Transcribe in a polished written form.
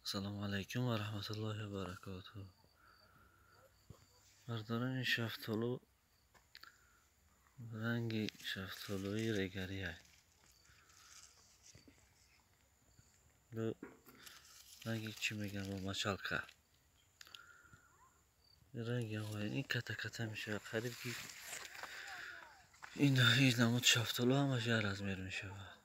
Ассалому алайкум ва раҳматуллоҳи ва баракотуҳ. Бардорани шафтолу ранги шафтолуи регария. Ранги чӣ мегӯям, бо мачалка. Ранги ин ката ката мешавад. Қариб ки ин намуд шафтолу ҳамаш як размер мешавад.